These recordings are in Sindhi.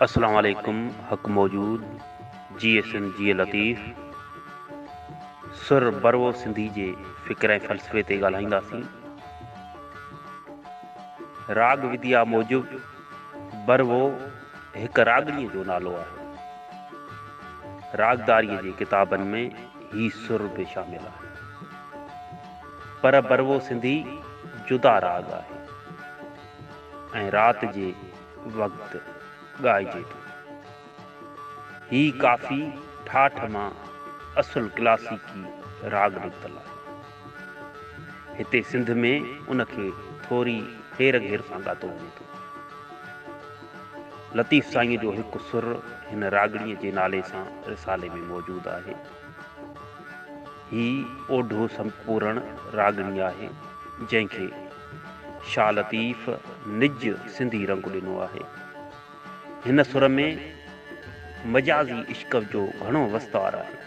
السلام عليڪم حق موجود جيئي سنڌ جيئي لطيف سر بروو سنڌي جي فڪر ۽ فلسفي تي ڳالهائينداسين راڳ وديا موجب بروو هڪ راڳڻيء جو نالو آهي. راڳداريء جي ڪتابن ۾ هي سر به شامل آهي. پر بروو سنڌي جدا راڳ آهي ۽ رات جي وقت ڳائجي ٿو. هي ڪافي ٺاٺ مان اصل ڪلاسيڪي راڳ نڪتل آهي. هتي سنڌ ۾ ان کي ٿوري ڦير گهير سان ڳاتو وڃي ٿو. لطيف سائينء جو هڪ سر هن راڳڻيء جي نالي سان رسالي ۾ موجود آهي. هي اوڍو سمپورڻ راڳڻي آهي، جنهن کي شاهه لطيف نج سنڌي رنگ ڏنو آهي. هن سر ۾ مجازي عشق جو گهڻو وستار آهي،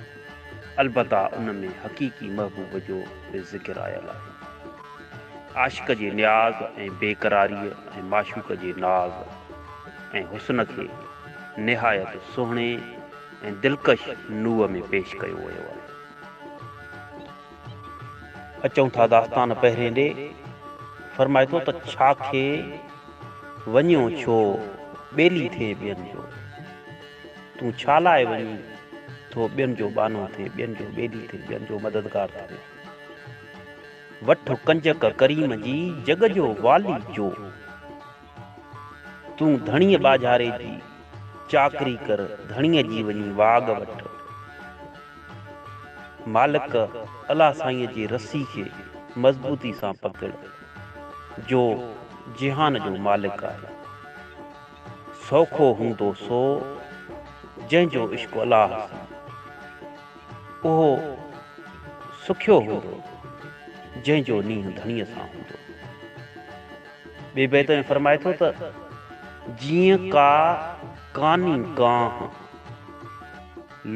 البته ان ۾ حقيقي محبوب جو به ذڪر آيل آهي. عاشق جي نياز ۽ بيقراريء ۽ معشوق جي ناز ۽ حسن کي نهايت سهڻي ۽ دلڪش نوع ۾ پيش ڪيو ويو آهي. اچون ٿا داستان پهرين ڏي. فرمائي ٿو ته ڇا کي وڃيو ڇو ٻيلي ٿئين ٻين جو. تون ڇا لاء وڃين ٿو ٻين جو ٻانهو ٿئين، ٻين جو ٻيلي ٿئين، ٻين جو مددگار ٿئين. وٺ ڪنجڪ ڪريم جي جڳ جو والي جو. تون ڌڻيء ٻاجهاري جي چاڪري ڪر، ڌڻيء جي وڃي واڳ وٺ. مالڪ الله سائينء جي رسي کي مضبوطي سان پڪڙ، جو جهان جو مالڪ آهي. سوکو هوندو سو، جنهن جو عشق الله سان. اهو سکيو هوندو، جنهن جو نينهن ڌڻيء سان هوندو. ٻئي بيت ۾ فرمائي ٿو ته، جيئن ڪا ڪاني ڪانهه.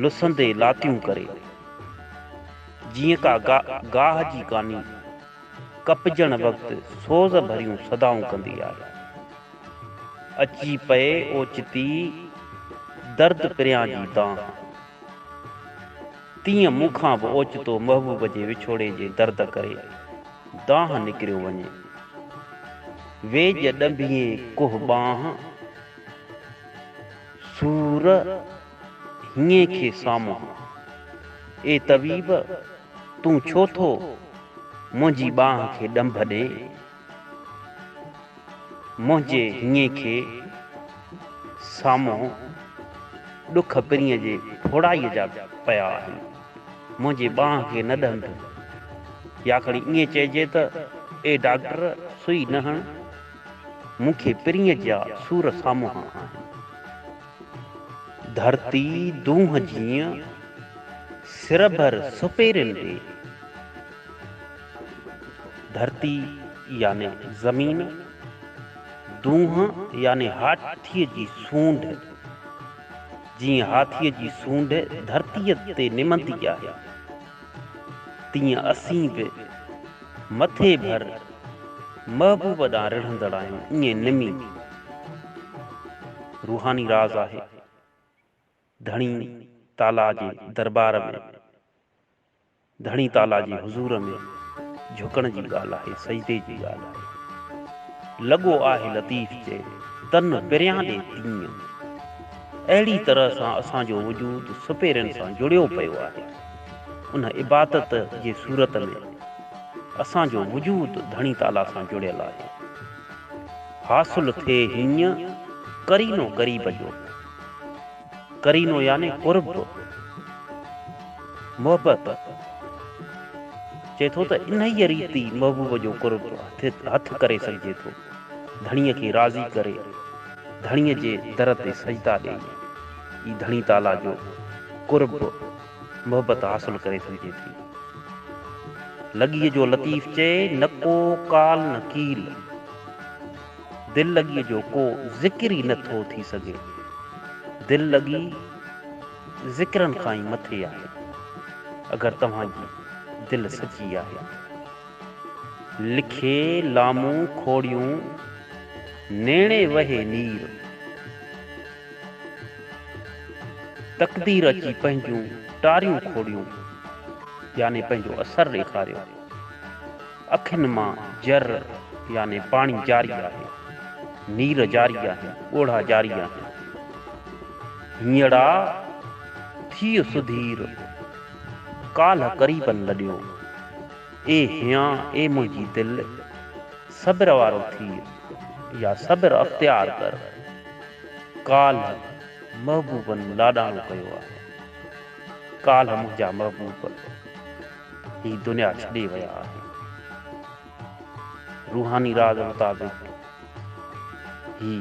لسندي لاتيون ڪري، جيئن ڪا گاهه جي ڪاني ڪپجڻ وقت سوز ڀريون صدائون ڪندي آهي. اچي پئي اوچتي درد پريان جي دانهن. تيئن مون کان به اوچتو محبوب جي وڇوڙي جي درد ڪري دانهن نڪريو وڃي. ويڄ ڏنڀيين ڪوهه ٻانهن، سور هينئين کي سامهون. اي طبيب! تون ڇو ٿو منهنجي ٻانهن کي ڏنڀ ڏين؟ منهنجي هينئين کي سامهون ڏک پرينء جي ڦوڙائيء جا پيا آهن. منهنجي ٻانهن کي نه ڏنڀ. يا کڻي ائين چئجي ته اي ڊاڪٽر! سوئي نه هڻ. مون کي پرينء جا سور سامهون آهن. ڌرتي دونهه جيئن سر ڀر سپيرين ڏي. ڌرتي يعني زمين، دونهه يعني هاٿيء جي سونڍ، جيئن هاٿيء جي سونڍ ڌرتيء تي نمندي آهي، تيئن اسين به مٿي ڀر محبوب ڏانهن رڙهندڙ آهيون، ائين نمي روحاني راز آهي. ڌڻي تعاليٰ جي درٻار ۾، ڌڻي تعاليٰ جي حضور ۾ جهڪڻ جي ڳالهه آهي، سجدي جي ڳالهه آهي. لڳو آهي لطيف چئي، تن پريان ڏي تيئن. اهڙي طرح سان اسان جو وجود سپيرين سان جڙيو پيو آهي. ان عبادت جي صورت ۾ اسان جو وجود ڌڻي تعاليٰ سان جڙيل آهي. حاصل ٿئي هينئن قرينو قريب جو. قرينو يعني قرب، محبت. چئي ٿو ته انهيء ريت ئي محبوب جو قرب هٿ ڪري سگهجي ٿو. ڌڻيء کي راضي ڪري، ڌڻيء جي در تي سجدا ڏيئي ئي ڌڻي تعاليٰ جو قرب، محبت حاصل ڪري سگهجي ٿي. لڳيء جو لطيف چئي، نه ڪو قال نه قيل. دل لڳيء جو ڪو ذڪر ئي نه ٿو ٿي سگهي. دل لڳي ذڪرن کان ئي مٿي آهي. اگر توهان جي دل سچي آهي. لکي لامون کوڙيون، نيڻي وهي نير. تقدير اچي پنهنجون ٽاريون کوڙيون يعني پنهنجو اثر ڏيکاريو. اکين مان جر يعني پاڻي جاري آهي، نير جاري آهن، ڳوڙها جاري آهن. هينئڙا ٿيء سڌير، ڪالهه قريبن لڏيو. اي هيان اي منهنجي دل، صبر وارو ٿيء يا صبر اختيار ڪر. ڪالهه محبوبن لاڏاڻو ڪيو آهي. ڪالهه منهنجا محبوب هي دنيا ڇڏي ويا آهن. روحاني راز مطابق هي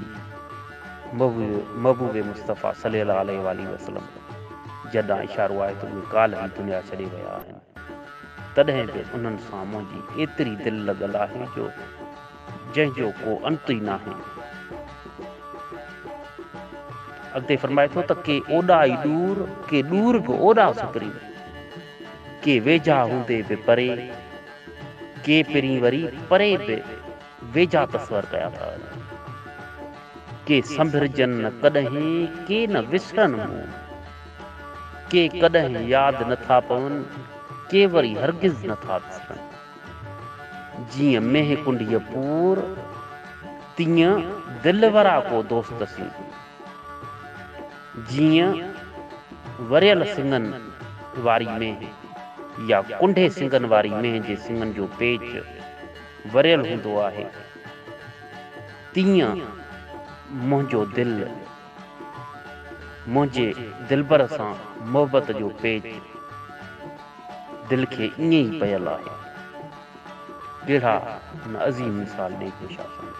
محبوب مصطفيٰ صلي الله عليه واٰله وسلم جن ڏانهن اشارو آهي ته اهي ڪالهه هي دنيا ڇڏي ويا آهن. تڏهن به انهن سان منهنجي ايتري دل لڳل آهي جو جنهن جو ڪو انت ئي ناهي. اڳتي فرمائي ٿو ته ڪي اوڏا ئي ڏور، ڪي ڏور به اوڏا سپرين، ڪي ويجها هوندي به پري، ڪي پرين وري پري به ويجها تصور ڪيا ٿا وڃن. ڪي سنڀرجن نه ڪڏهن، ڪي نه وسرن مون. ڪي ڪڏهن ياد نه ٿا پون، ڪي وري هرگز نه ٿا وسرن. جيئن مينهن ڪنڍيء پور، تيئن دل ورا ڪو دوست سين. جيئن وريل سڱن واري مينهن يا ڪنڍي سڱن واري مينهن جي سڱن جو پيچ وريل هوندو آهي، تيئن منهنجو دل منهنجي دلبر سان محبت جو پيچ دل کي ائين ئي پيل آهي. ڪهڙا نه عظيم مثال ڏئي ٿو شاهه سائين.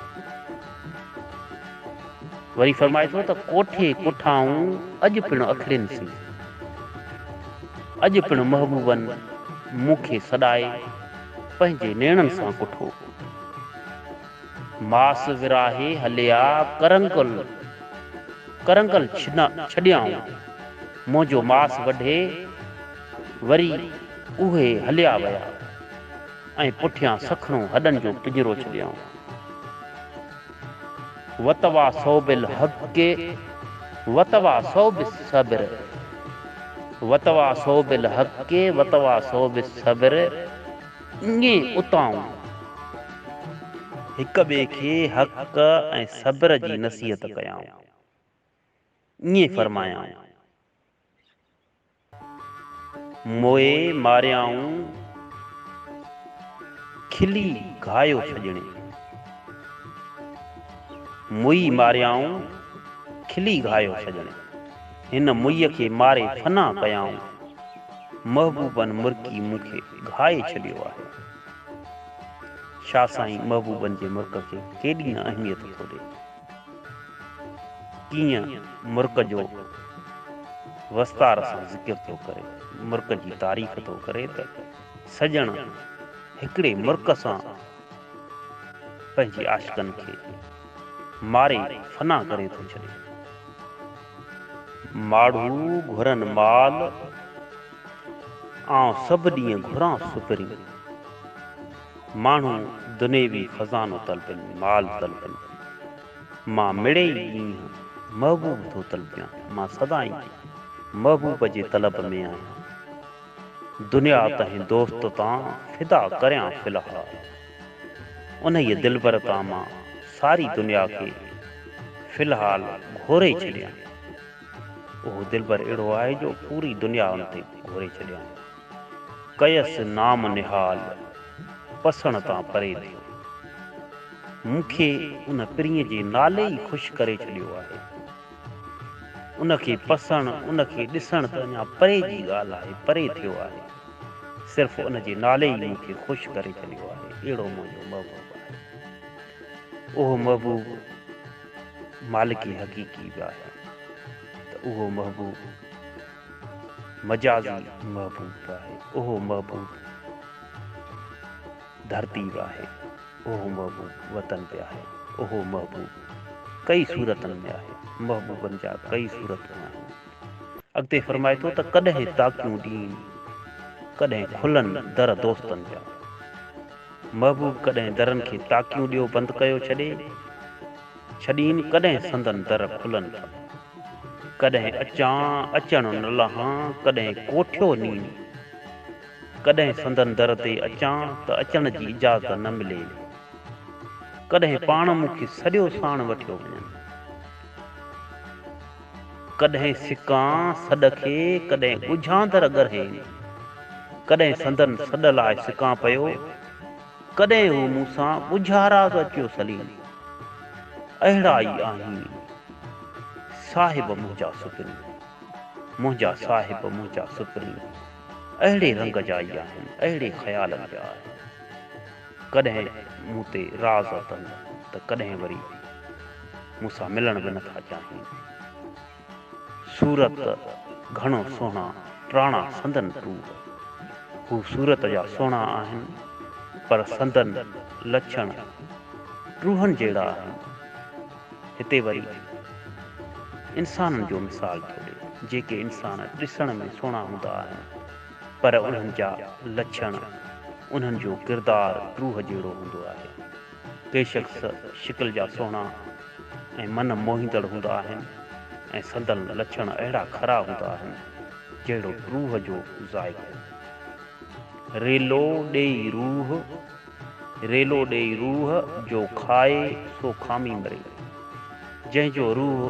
وري فرمائي ٿو ته ڪوٺي ڪٺائون اڄ پڻ اکڙين سين. اڄ پڻ محبوبن مون کي سڏائي پنهنجي نيڻن سان ڪٺو. ماس وراهي هليا ڪرنگل ڪرنگل ڇڏيائون. منهنجو ماس وڍي وري اهي هليا ويا ۽ پٺيان سکڻو هڏن جو پڃرو ڇڏيائون. وتواصوا بالحق وتواصوا بالصبر وتواصوا بالحق وتواصوا بالصبر ائين اتائون هڪ ٻئي کي حق ۽ صبر جي نصيحت ڪيائون. ائين فرمايائون. موئي ماريائون، کلي گهايو سڄڻي. موئي ماريائون، کلي گهايو سڄڻي. هن موئي کي ماري فنا ڪيائون. محبوبن مرڪي مون کي گهائي ڇڏيو آهي. شاهه سائين محبوبن جي مرڪ کي ڪيڏي نه اهميت ٿو ڏئي. ڪيئن مرڪ جو وستار سان ذڪر ٿو ڪري، مرڪ جي تعريف ٿو ڪري ته سڄڻ هڪڙي مرڪ سان پنهنجي عاشقن کي ماري فنا ڪري ٿو ڇڏي. ماڙهو گهرن مال، آئون سڀ ڏينهن گهران سپرين. ماڻهو دنيوي خزانو طلبين، مال طلبين. مان مڙئي ڏينهن محبوب ٿو طلبيان، مان سدائين محبوب جي طلب ۾ آهيان. دنيا تنهن دوست تان فدا ڪريان في الحال. انهيء دلبر تان مان ساري دنيا کي في الحال گهوري ڇڏيان. اهو دلبر اهڙو آهي جو پوري دنيا ان تي گهوري ڇڏيان. ڪيس نام نهال، پسڻ تان پري ٿيو. مون کي ان پرينء جي نالي ئي خوش ڪري ڇڏيو آهي. ان کي پسڻ، ان کي ڏسڻ ته اڃا پري جي ڳالهه آهي، پري ٿيو آهي. صرف ان جي نالي ئي مون کي خوش ڪري ڇڏيو آهي. اهڙو منهنجو محبوب آهي. اهو محبوب مالڪ حقيقي به آهي ته اهو محبوب. مجازي محبوب به آهي، اهو محبوب ڌرتي به آهي، اهو محبوب وطن به آهي، اهو محبوب ڪئي صورتن ۾ آهي، محبوبن جا ڪئي صورتون آهن. اڳتي فرمائي ٿو ته ڪڏهن تاڪيون ڏين، ڪڏهن کلن در دوستن جا. محبوب ڪڏهن درن کي تاڪيون ڏيو بند ڪيو ڇڏي، ڇڏين، ڪڏهن سندن در کلن ٿا. ڪڏهن اچان اچڻ نه لهان، ڪڏهن ڪوٺيو نين. ڪڏهن سندن در تي اچان ته اچڻ جي اجازت نه ملي. ڪڏهن پاڻ مون کي سڏيو ساڻ وٺيو وڃن. ڪڏهن سڪان سڏ کي، ڪڏهن ڳجهاندر ڳرهين. ڪڏهن سندن سڏ لاء سڪان پيو، ڪڏهن هو مون سان ڳجها راز اچيو سلين. اهڙا ئي آهين صاحب منهنجا سپرين. منهنجا صاحب منهنجا سپرين اهڙي رنگ جا ئي آهن، اهڙي خيالن جا آهن. ڪڏهن مون تي راز اٿن ته ڪڏهن وري مون سان ملڻ به نٿا چاهين. صورت گهڻو سهڻا ٽاڻا سندن ٽور. هو صورت جا سهڻا آهن پر سندن لڇڻ ٽوهن جهڙا آهن. هتي وري انسانن جو مثال ٿو ڏي. جيڪي انسان ڏسڻ ۾ سهڻا هوندا آهن پر انهن جا لڇڻ، انهن جو ڪردار ٽوهه جهڙو هوندو آهي. ڪي شخص شڪل جا سهڻا ۽ من موهيندڙ هوندا آهن ۽ سندن لڇڻ اهڙا کرا هوندا آهن، جهڙو ٽوهه جو ذائقو. ريلو ڏيئي روح، ريلو ڏيئي روح، جو کائي سو کامي مري. جنهن جو روح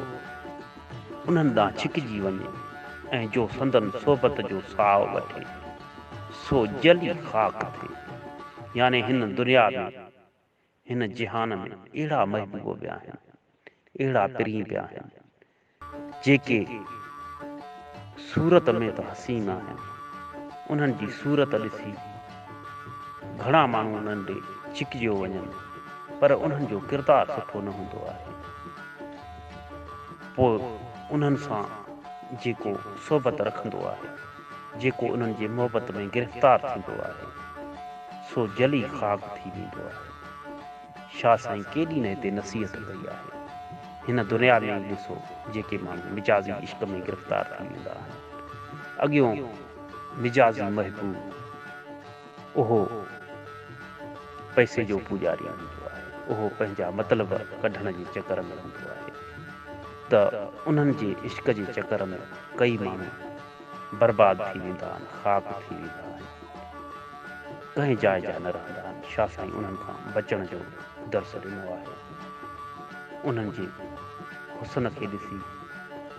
انهن ڏانهن ڇڪجي وڃي ۽ جو سندن صحبت جو ساء وٺي، سو جلي خاڪ ٿئي. يعني هن دنيا ۾، هن جهان ۾ اهڙا محبوب به آهن، اهڙا پرين به آهن، جيڪي صورت ۾ ته حسين آهن، انهن جي صورت ڏسي گهڻا ماڻهو انهن ڏي ڇڪجيو وڃن، پر انهن جو ڪردار سٺو نه هوندو آهي. پوء انهن سان جيڪو صحبت رکندو آهي، جيڪو انهن جي محبت ۾ گرفتار ٿيندو آهي، سو جلي خاڪ ٿي ويندو آهي. شاهه سائين ڪيڏي نه هتي نصيحت ڪئي آهي. هن دنيا ۾ ئي ڏسو جيڪي ماڻهو مجازي عشق ۾ گرفتار ٿي ويندا آهن. اڳيون مجازي محبوب اهو پئسي جو پوڄاري هوندو آهي. اهو پنهنجا مطلب ڪڍڻ جي چڪر ۾ هوندو آهي ته انهن جي عشق جي چڪر ۾ ڪئي ماڻهو برباد ٿي ويندا آهن، خاڪ ٿي ويندا آهن. ڪنهن جاء جا نه رهندا آهن. شاهه سائين انهن کان بچڻ جو درس ڏنو آهي. انهن جي حسن کي ڏسي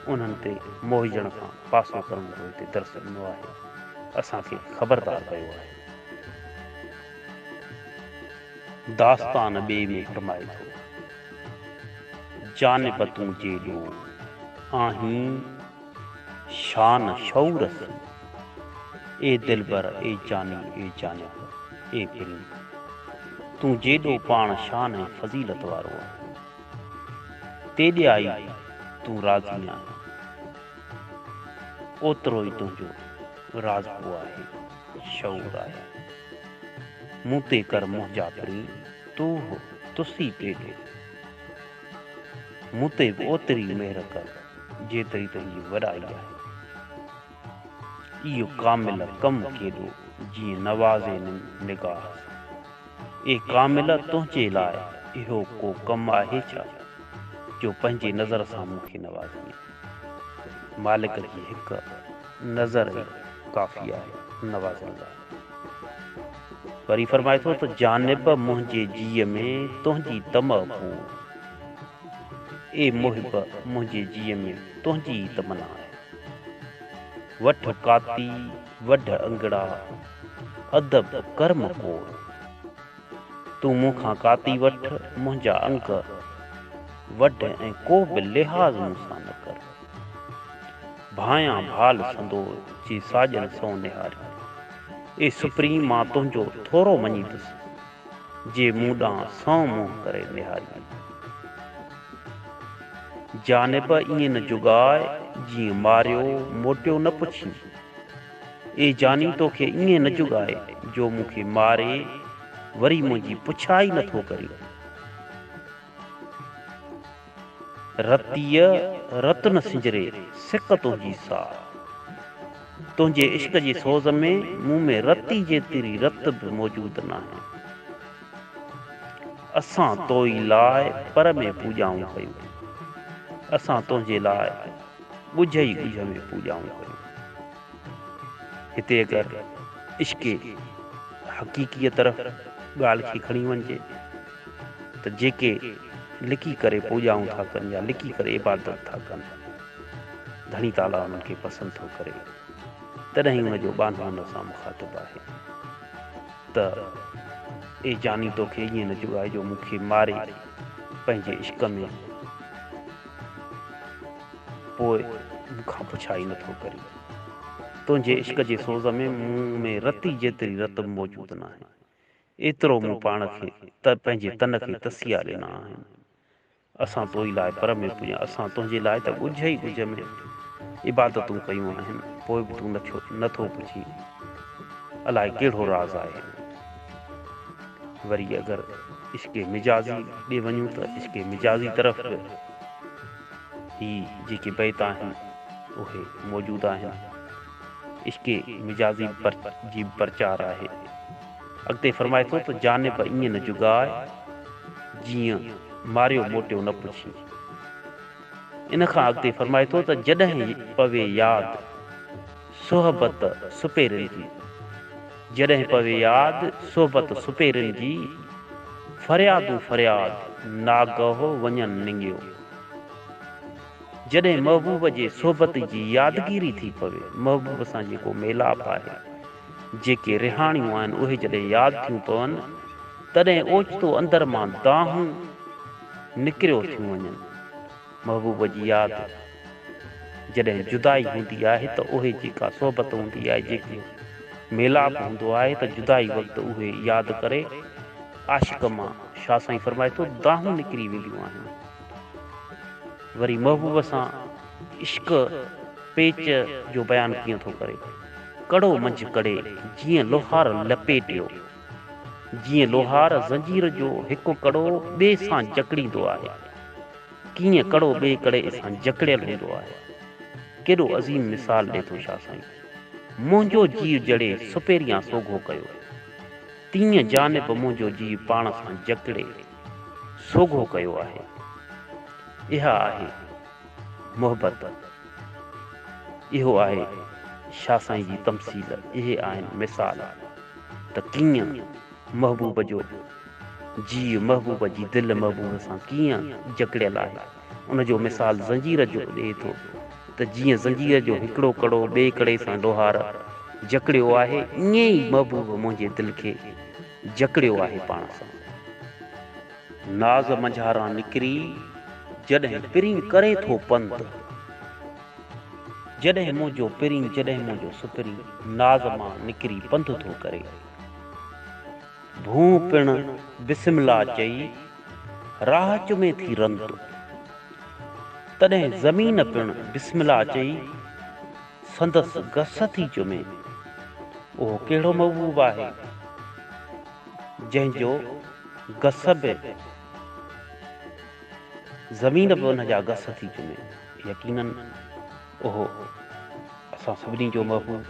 انهن تي موهجڻ کان پاسو ڪرڻ جو هتي درس ڏنو آهي. اسان کي خبردار ڪيو آهي. داستان ٻئي ۾ فرمائي ٿو. جانب تون جيڏو آهين. شان شعور سين، اي دلبر اي جاني اي جانب اي پرين، تون جيڏو پاڻ شان ۽ فضيلت وارو آهين، تيڏيائي تون راضي آهين، اوترو ئي تنهنجو راضپو آهي، شعور آهي. مون تي ڪر منهنجا پرين، توهه تسي تيڏو، مون تي به اوتري مهر ڪر. جيتري تنهنجي وڏائي آهي. اهو ڪامل ڪم ڪيڏو، جيئن نوازي نگاهه سان. اي ڪامل! تنهنجي لاء اهو ڪو ڪم آهي ڇا، جو پنهنجي نظر سان مون کي نوازين؟ مالڪ جي هڪ نظر ئي ڪافي آهي نوازڻ لاء. وري فرمائي ٿو ته جانب منهنجي جيء ۾ تنهنجي طمع پور. اي محب منهنجي جيء ۾ تنهنجي ئي تمنا آهي. وٺ ڪاتي وڍ انگڙا ادب ڪرم ڪور. تون مون کان ڪاتي وٺ منهنجا انگ وڍ ۽ ڪو به لحاظ مون سان نه ڪر. ڀانئيان ڀال سندو جي ساڄن سئون نهاريون. اي سپرين مان تنهنجو ٿورو مڃيندس. جي مون ڏانهن سئون منهن ڪري نهارين. جانب ائين نه جڳاء، جيئن ماريو موٽيو نه پڇين. اي جاني توکي ائين نه جڳاء، جو مون کي ماري وري منهنجي پڇا ئي نٿو ڪرين. رتيء رت نه سنجري، سڪ تنهنجي سار. تنهنجي عشق جي سوز ۾ مون ۾ رتي جيتري رت به موجود ناهي. اسان تو ئي لاء پر ۾ پوڄائون ڪيون. اسان تنهنجي لاء ڳجهه ئي ڳجهه ۾ پوڄائون ڪيون. هتي اگر عشق حقيقيء طرف ڳالهه کي کڻي وڃجي ته جيڪي لڪي ڪري پوڄائون ٿا ڪن يا لڪي ڪري عبادت ٿا ڪن، ڌڻي تعاليٰ انهن کي پسند ٿو ڪري، تڏهن ان جو ٻانهو ان سان مخاطب آهي ته اي جاني توکي ائين نه جڳائي جو مون کي ماري پنهنجي عشق ۾ پوء مون کان پڇا ئي نٿو ڪرين. تنهنجي عشق جي سوز ۾ مون ۾ رتي جيتري رت به موجود ناهي. ايترو مون پاڻ کي ته پنهنجي تن کي تسيا ڏنا آهن. اسان تو ئي لاء پر ۾ پڄيا، اسان تنهنجي لاء ته ڳجهه ئي ڳجهه ۾ عبادتون ڪيون آهن، پوء به تون نه ٿو پڇين، الائي ڪهڙو راز آهي. وري اگر عشق مجازي ڏي وڃون ته عشق مجازي طرف به هي جيڪي بيت آهن اهي موجود آهن. عشق مجازي جي به پرچار آهي. اڳتي فرمائي ٿو ته جانب ائين نه جڳاء، جيئن ماريو موٽيو نه پڇين. ان کان اڳتي فرمائي ٿو ته جڏهن پوي ياد صحبت سپيرين جي، جڏهن پوي ياد صحبت سپيرين جي، فريادون فرياد ناگهه وڃن نڱيو. جڏهن محبوب جي صحبت جي يادگيري ٿي پوي، محبوب سان جيڪو ميلاپ آهي، جيڪي رهاڻيون آهن اهي جڏهن ياد ٿيون پون، تڏهن اوچتو اندر مان دانهون نڪريو ٿيون وڃن. محبوب جي ياد جڏهن جدائي هوندي آهي ته اهي جيڪا صحبت هوندي آهي، جيڪو ميلاپ هوندو آهي ته جدائي وقت اهي ياد ڪري عاشق مان شاهه سائين فرمائي ٿو دانهون نڪري وينديون آهن. وري محبوب سان عشق پيچ جو بيان ڪيئن ٿو ڪري. ڪڙو منجهه ڪڙي، جيئن لوهار لپيٽيو. جيئن لوهار زنجير جو هڪ ڪڙو ٻئي سان جڪڙيندو آهي، ڪيئن ڪڙو ٻئي ڪڙي سان جڪڙيل هوندو آهي. ڪيڏو عظيم مثال ڏئي ٿو شاهه سائين. منهنجو جيء جڙي سپيريان سوگهو ڪيو. تيئن جانب منهنجو جيء پاڻ سان جڪڙي سوگهو ڪيو آهي. اها آهي محبت. اهو آهي شاهه سائين جي تمثيل، اهي آهن مثال ته ڪيئن محبوب جو جيء، محبوب جي دل محبوب سان ڪيئن جڪڙيل آهي. ان جو مثال زنجير جو ڏئي ٿو ته جيئن زنجير جو هڪڙو ڪڙو ٻئي ڪڙي سان لوهار جڪڙيو آهي، ائين ئي محبوب منهنجي دل کي جڪڙيو آهي پاڻ سان. ناز منجهاران نڪري جڏهن پرين ڪري ٿو پنڌ. جڏهن منهنجو پرين جڏهن منهنجو سپرين ناز مان نڪري پنڌ ٿو ڪري. ڀونء پڻ بسم الله چئي راهه چمي ٿي رند. تڏهن زمين پڻ بسم الله چئي سندس گس ٿي چمي. اهو ڪهڙو محبوب آهي جنهن جو گس به زمين به ان جا گس ٿي چمي. يقيناً اهو اسان سڀني جو محبوب،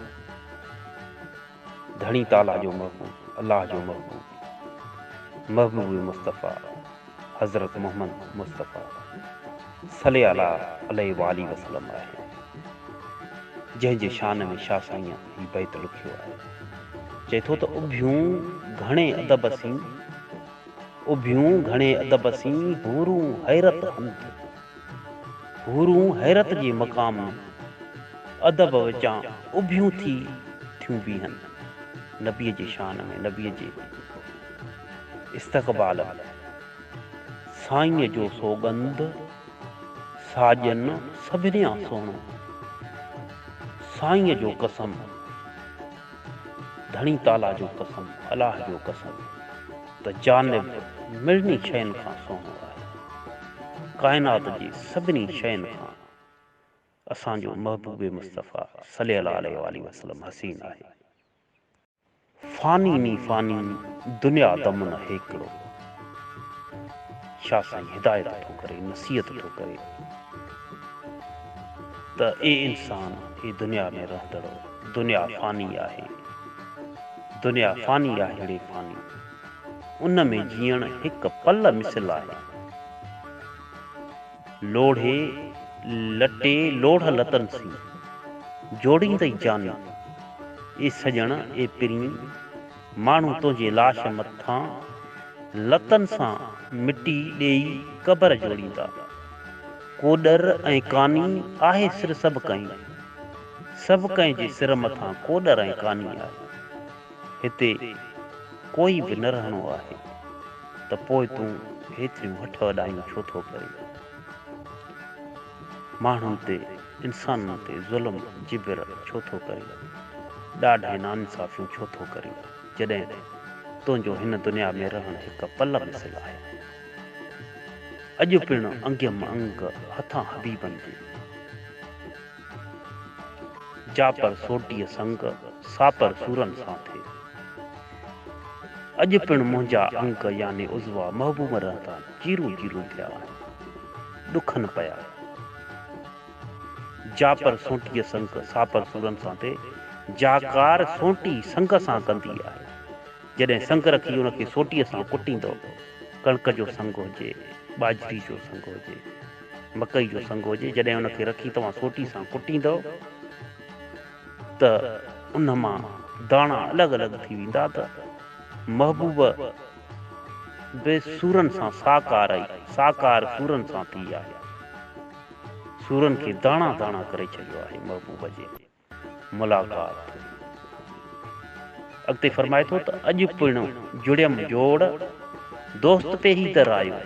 ڌڻي تعاليٰ جو محبوب، الله جو محبوب، محبوب مصطفيٰ حضرت محمد مصطفيٰ صلي الله عليه واٰله وسلم آهي، جنهن جي شان ۾ شاهه سائينء هي بيت لکيو آهي. چئي ٿو ته اڀيون گهڻي ادب سين، اڀيون گهڻي ادب سين، حورون حيرت هنڌ. حورون حيرت جي مقام ۾ ادب وچان اڀيون ٿي ٿيون بيهن. نبيء جي شان ۾، نبيء جي استقبال ۾، سائينء جو سوڳنڌ ساڄن سڀنيان سهڻو. سائينء جو قسم، ڌڻي تعاليٰ جو قسم، الله جو قسم ته جانب مڙني شين کان سهڻو آهي. ڪائنات جي سڀني شين کان اسان جو محبوب مصطفيٰ صلي الله عليه واٰله وسلم حسين آهي. فاني ني فاني دنيا دم نه هيڪڙو. شاهه سائين هدايت ٿو ڪري، نصيحت ٿو ڪري ته اي انسان، اي دنيا ۾ رهندڙو، دنيا فاني آهي، دنيا فاني آهي ڙي فاني. ان ۾ جيئڻ هڪ پل مثل آهي. لوڙهي لٽي لوڙهه لتن سين، جوڙيندئي جاني. اي سڄڻ، اي پرين، ماڻهو تنهنجي لاش مٿان لتن سان مٽي ڏيئي قبر جوڙيندا. ڪوڏر ۽ ڪاني آهي سر سڀ ڪنهن. سڀ ڪنهن جي سر مٿان ڪوڏر ۽ ڪاني آهي. هتي ڪوئي به نه رهڻو آهي ته پوء تون هيتريون هٺ وڏايون ڇو ٿو ڪرين؟ ماڻهن تي، انسانن تي ظلم جبر ڇو ٿو ڪرين؟ ڏاڍ ۽ ناانصافيون ڇو ٿو ڪرين؟ جڏهن تنهنجو هن دنيا ۾ رهڻ هڪ پل مثل آهي. اڄ پڻ انگيم انگ هٿان حبيبن جي. جاپر سوٽيء سنگ، ساپر سورن سان ٿئي. اڄ پڻ منهنجا انگ يعني عضوا محبوب رهندا چيرون چيرون ٿيا آهن. ڏکن پيا. جاپر سونٽيء سنگ، ساپر سورن سان ٿئي. جاڪار سونٽي سنگ سان ڪندي آهي. جڏهن سنگ رکي ان کي سوٽيء سان ڪٽيندو، ڪڻڪ جو سنگ هجي، ٻاجهري جو سنگ هجي. مڪئي جو سنگ هجي، جڏهن ان کي رکي توهان سوٽي سان ڪٽيندؤ ته ان مان داڻا الڳ الڳ ٿي ويندا ته محبوب به سورن سان ساڪار ئي ساڪار سورن سان ٿي آهي. سورن کي داڻا داڻا ڪري ڇڏيو آهي محبوب جي. ملاقات. اڳتي فرمائي ٿو ته اڄ پڻ جڙيم جوڙ، دوست پيهي در آيو.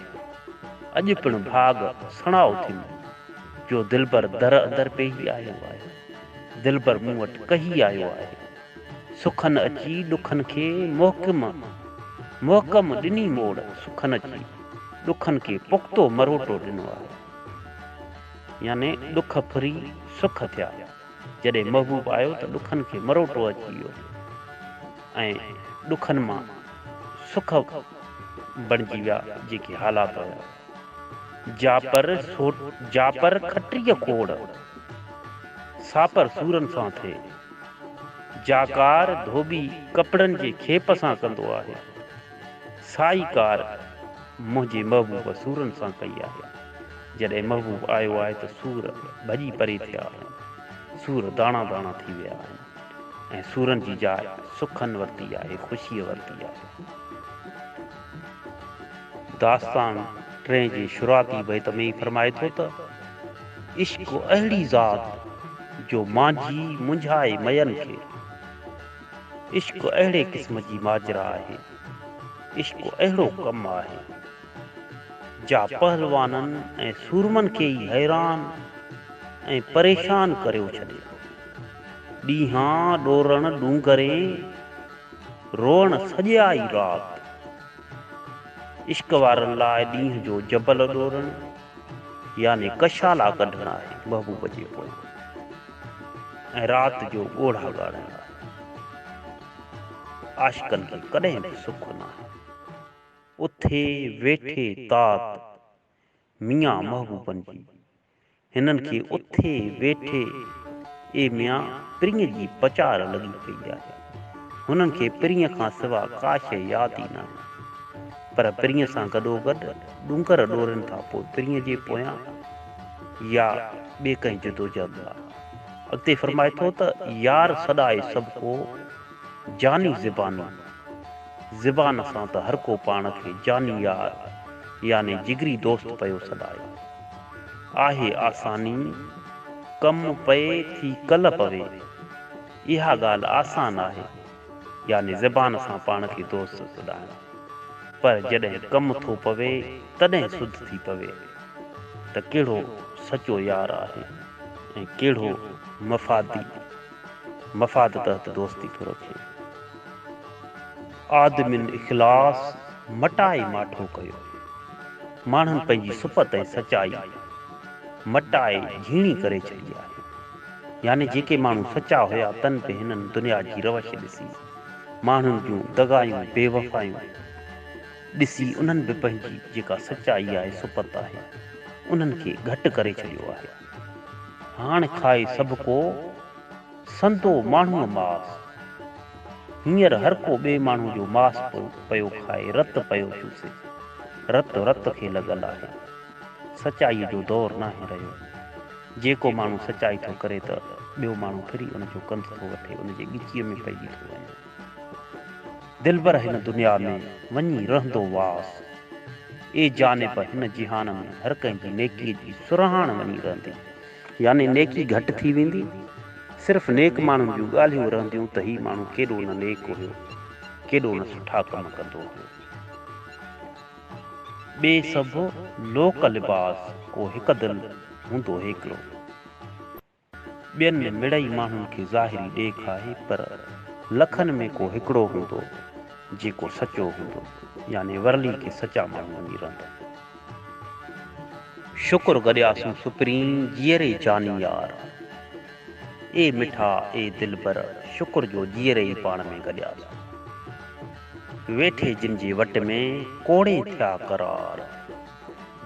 اڄ پڻ ڀاڳ سڻائو ٿيم، جو دلبر در اندر پيهي آيو آهي. دلبر مون وٽ ڪهي آيو آهي. سخن اچي ڏکن کي محڪم محڪم ڏني موڙ، سخن اچي ڏکن کي پختو مروٽو ڏنو آهي. يعني ڏک ڦري سک ٿيا. جڏهن محبوب آيو ته ڏکن کي مروٽو اچي ويو ۽ ڏکن مان سک بڻجي ويا جيڪي حالات هيا. جاپر جاپر کٽريء کوڙ، ساپر سورن سان ٿئي. جاڪار ڌوٻي ڪپڙن جي کيپ سان ڪندو آهي. سائي ڪار منهنجي محبوب سورن سان ڪئي آهي. جڏهن محبوب آيو آهي ته سور ڀڄي پري ٿيا آهن. سور داڻا داڻا ٿي ويا آهن ۽ سورن جي جاء سکن ورتي آهي، خوشيء ورتي آهي. داستان ٽئين جي شروعاتي بيت ۾ ئي فرمائي ٿو ته، عشق اهڙي ذات جو مانجهي منجهائي مين کي. عشق اهڙي قسم جي ماجرا آهي. عشق اهڙو ڪم آهي، جا پهلوانن ۽ سورمن کي ئي حيران ۽ پريشان ڪريو ڇڏي. ڏينهان ڏورڻ ڏونگرين، روئڻ سڄيائي رات. عشق وارن لاء ڏينهن جو جبل ڏورڻ يعني ڪشالا ڪڍڻ آهي محبوب جي پويان ۽ رات جو ڳوڙها ڳاڙڻ آهي. عاشقن کي ڪڏهن به سک ناهي. اٿي ويٺي تات ميان محبوبن جي. هنن کي اٿي ويٺي اي ميان پرينء جي پچار لڳي پئي آهي. هنن کي پرينء کان سوا ڪا شيء ياد ئي ناهي. پر پرينء سان گڏوگڏ ڏونگر ڏورين ٿا پوء پرينء جي پويان يا ٻي ڪنهن جدوجهد لاء. اڳتي فرمائي ٿو ته يار سڏائي سڀ ڪو جاني زباني. زبان سان ته هر ڪو پاڻ کي جاني يار يعني جگري دوست پيو سڏائي. آهي آساني ڪم پئي ٿي ڪل پوي. اها ڳالهه آسان آهي يعني زبان سان پاڻ کي دوست سڏائڻ. پر جڏهن ڪم ٿو پوي تڏهن سڌ ٿي پوي ته ڪهڙو سچو يار آهي ۽ ڪهڙو مفادي. مفاد تحت دوستي ٿو رکي. آدمين اخلاص مٽائي ماٺو ڪيو. ماڻهن پنهنجي سپت ۽ سچائي مٽائي جهيڻي ڪري ڇڏي آهي. يعني جيڪي ماڻهو سچا هيا تن به هنن دنيا جي روش ڏسي، ماڻهن جون دغايون بيوفايون ڏسي انهن به پنهنجي جيڪا سچائي آهي سپت آهي انهن کي گهٽ ڪري ڇڏيو آهي. هاڻ کائي سڀ ڪو، سندو ماڻهوء ماس. هينئر هر ڪو ٻئي ماڻهوء جو ماس پيو کائي، رت پيو چوسي. رت رت کي لڳل آهي. سچائيء جو دور ناهي رهيو. جيڪو ماڻهو سچائي ٿو ڪري ته ٻيو ماڻهو ڦري ان جو ڪنڌ ٿو وٺي، ان جي ڳچيء ۾ پئجي ٿو وڃي. دلبر هن دنيا ۾ وڃي رهندو واس. اي جانب هن جهان ۾ هر ڪنهن جي نيڪيء جي سرهاڻ وڃي رهندي. يعني نيڪي گهٽ ٿي ويندي. صرف نيڪ ماڻهن جون ڳالهيون رهنديون ته هي ماڻهو ڪيڏو نه نيڪ هيو، ڪيڏو نه سٺا ڪم ڪندو هيو. ٻي سڀ لوڪ لباس، ڪو هڪ دل هوندو هيڪلو. ٻين مڙئي ماڻهن کي ظاهري ڏيک آهي پر لکن ۾ ڪو هڪڙو هوندو جيڪو سچو هوندو يعني ورلي ڪي سچا ماڻهو وڃي رهندا. شڪر گڏياسون سپرين جيئري جاني يار. اي مٺا اي دلبر شڪر جو جيئري ئي پاڻ ۾ گڏياسون. ويٺي جن جي وٽ ۾ ڪوڙين ٿيا قرار.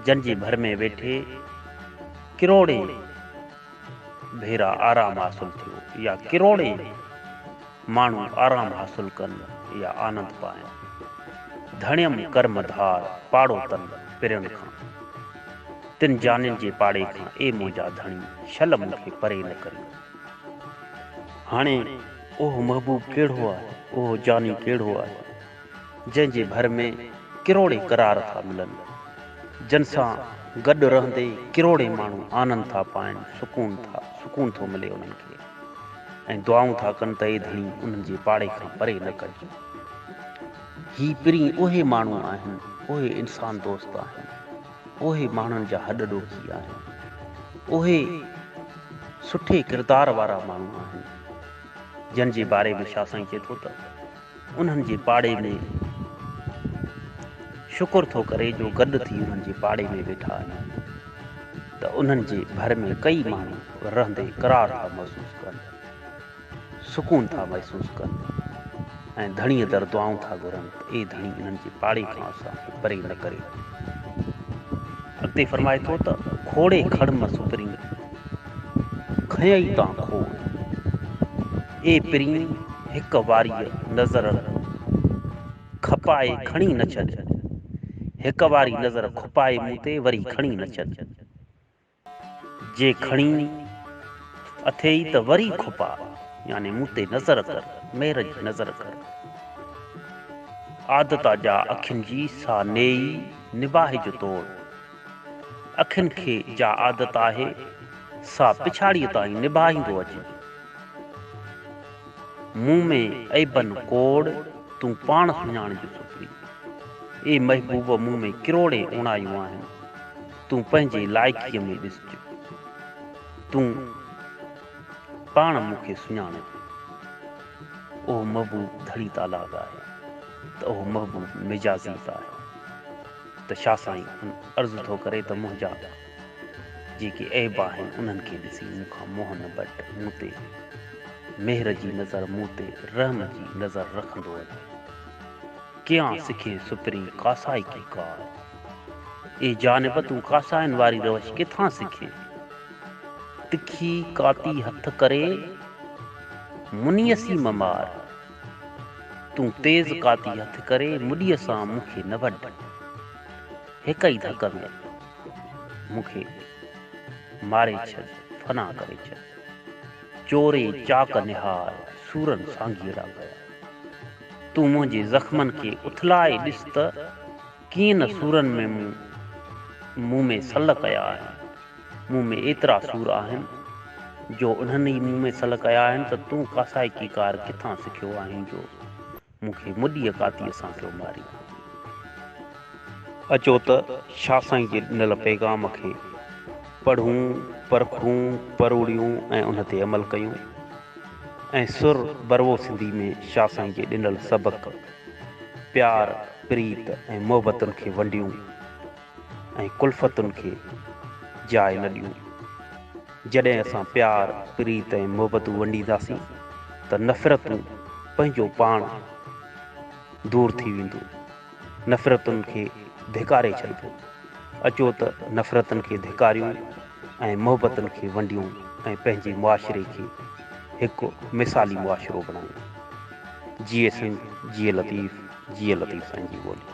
جن جي ڀر ۾ ويٺي ڪروڙين ڀيرا آرام حاصل ٿيو يا ڪروڙين ماڻهو آرام حاصل ڪن يا آنند پائن. ڌڻيم ڪرم ڌار، پاڙو تن پرين کان. تن جانين جي پاڙي کان اي منهنجا ڌڻي، شل مون کي پري نه ڪرين. هاڻي اهو محبوب ڪهڙو آهي، اهو جاني ڪهڙو آهي، جنهن جي ڀر ۾ ڪروڙين قرار ٿا ملن، جن سان گڏ رهندي ڪروڙين ماڻهو آنند ٿا پائن، سڪون ٿا سڪون ٿو ملي انهن کي ۽ دعائون ٿا ڪن ته اي ڌڻي انهن جي پاڙي کان پري نه ڪج. هي پرين اهي ماڻهو آهن، اهي انسان دوست آهن، اهي ماڻهن جا هڏ ڏوکي آهن، اهي سٺي ڪردار وارا ماڻهو آهن، جن جي باري ۾ شاهه سائين چئي ٿو ته. انهن جي پاڙي ۾ شڪر ٿو ڪري جو گڏ ٿي انهن جي پاڙي ۾ ويٺا آهيون ته انهن جي ڀر ۾ ڪئي ماڻهو رهندي قرار ٿا محسوس ڪن، سڪون ٿا محسوس ڪن ۽ ڌڻيء در دعائون ٿا گهرن ته اي ڌڻي انهن جي پاڙي کان اسان کي پري نه ڪري. اڳتي فرمائي ٿو ته کوڙي کڙم سپرين، کنيئي تان کوڙ. اي پرين هڪ واريء نظر کپائي کڻي نه ڇڏ. هڪ واري نظر کپائي مون تي وري کڻي نه ڇڏ. جي کڻي اٿيئي ته وري کپاء، يعني مون تي نظر ڪر، مهر جي نظر ڪر. عادت آ جا اکين جي سا نيئي نباهج توڙ. اکين کي جا عادت آهي سا پڇاڙيء تائين نڀاهيندو اچج. مون ۾ عيبن ڪوڙ، تون پاڻ سڃاڻج سپرين. اي محبوب مون ۾ ڪروڙين اوڻايون آهن، تون پنهنجي لائقيء ۾ ڏسج. تون پاڻ مون کي سڃاڻج. اهو محبوب ڌڻي تعاليٰ به آهي ته اهو محبوب مجازي به آهي ته شاهه سائين عرض ٿو ڪري ته منهنجا جيڪي عيب آهن انهن کي ڏسي مون کان منهن نه بٽ، مون تي مهر جي نظر، مون تي رحم جي نظر رکندو اچ. ڪيان سکين سپرين ڪاسائڪي ڪار. اي جانب تون ڪاسائين واري روش ڪٿان سکين؟ تکي ڪاتي هٿ ڪري منيء سين م مار. تون تيز ڪاتي هٿ ڪري مڏيء سان مون کي نه وڍ. هڪ ئي ڌڪ ۾ مون کي ماري ڇڏ، فنا ڪري ڇڏ. چوري چاڪ نهار، سورن سانگيئڙا ڪيا. تون منهنجي زخمن کي اٿلائي ڏس ته ڪيئن نه سورن ۾ مون مون ۾ سل ڪيا آهن. مون ۾ ايترا سور آهن، جو انهن ئي مون ۾ سل ڪيا آهن ته تون ڪاسائڪي ڪار ڪٿان سکيو آهين جو مون کي مڏيء ڪاتيء سان پيو مارين. اچو ته شاهه سائين جي ڏنل پيغام کي پڙهون، پرکون، پروڙيون ۽ ان تي عمل ڪيون ۽ سر بروو سنڌي ۾ شاهه سائين جي ڏنل سبق، پيار، پريت ۽ محبتن کي ونڊيون ۽ ڪلفتن کي جاء نه ڏيون. جڏهن اسان پيار، پريت ۽ محبتون ونڊينداسين ته نفرتون پنهنجو پاڻ دور ٿي وينديون. نفرتن کي ڌڪاري ڇڏبو. اچو ته نفرتن کي ڌڪاريون ۽ محبتن کي ونڊيون ۽ پنهنجي معاشري کي هڪ مثالي معاشرو بڻايون. جيئي سنڌ، جيئي لطيف، جيئي لطيف سائين جي ٻولي.